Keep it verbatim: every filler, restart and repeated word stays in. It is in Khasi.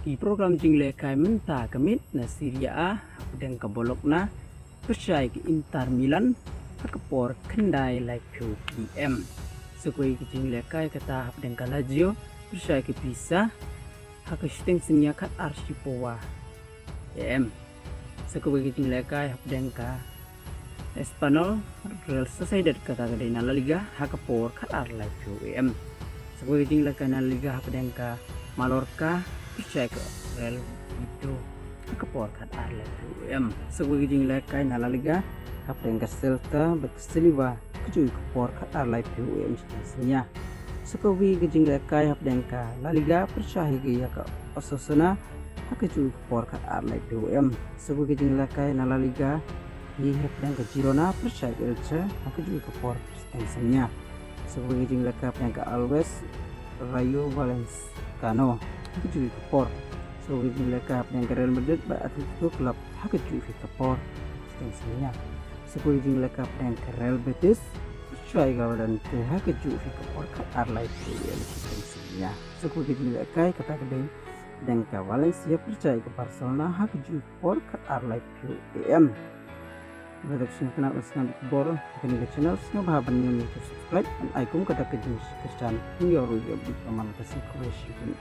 Ki program jinglehkai mynta ka miet na Serie A hapdeng ka Bologna pyrshah ïa ka Inter Milan ha ka por khyndai laiphew P M. Sa kawei ka jinglehkai kata hapdeng ka Lazio pyrshah ïa ka Pisa ha ka shiteng synñia khatar shiphew A M. Sa kawei ka jinglehkai hapdeng ka Espanyol, Real Sociedad kata ka dei na La Liga ha ka por khatar laiphew A M. Sa kawei ka jinglehkai na La Liga hapdeng ka Mallorca pyrshah ïa ka Real Oviedo ha ka por khatar laiphew A M. Sa kawei ka jinglehkai na La Liga hapdeng ka Celta bad ka Sevilla ha kajuh ka por khatar laiphew A M shiteng synñia. Sa kawei ka jinglehkai hapdeng ka La Liga pyrshah ïa ka Osasuna ha kajuh ka por khatar laiphew A M. Sa kawei ka jinglehkai na La Liga hi hapdeng ka Girona pyrshah ïa ka Elche ha kajuh ka por shiteng synñia. Sa kawei ka jinglehkai hapdeng ka Alaves, Rayo Vallecano ha kajuh ka por. Sa kawei ka jinglehkai hapdeng ka Real Madrid bad Atletico Club ha kajuh ka por shiteng synñia. Sa kawei ka jinglehkai hapdeng ka Real Betis pyrshah ïa ka Levante ha kajuh ka por khatar laiphew A M shiteng synñia. Sa kawei ka jinglehkai kata ka dei hapdeng ka Valencia pyrshah ïa ka Barcelona ha kajuh ka por khatar laiphew A M. Ba dep sngewtynnat ban sngap ïa ki khubor ha kane ka channel, sngewbha ban ñiewkor subscribe bad ai kum ka dak ka jingkyrchan ban ïoh ruh ïa ki update man ka seng khublei shibun.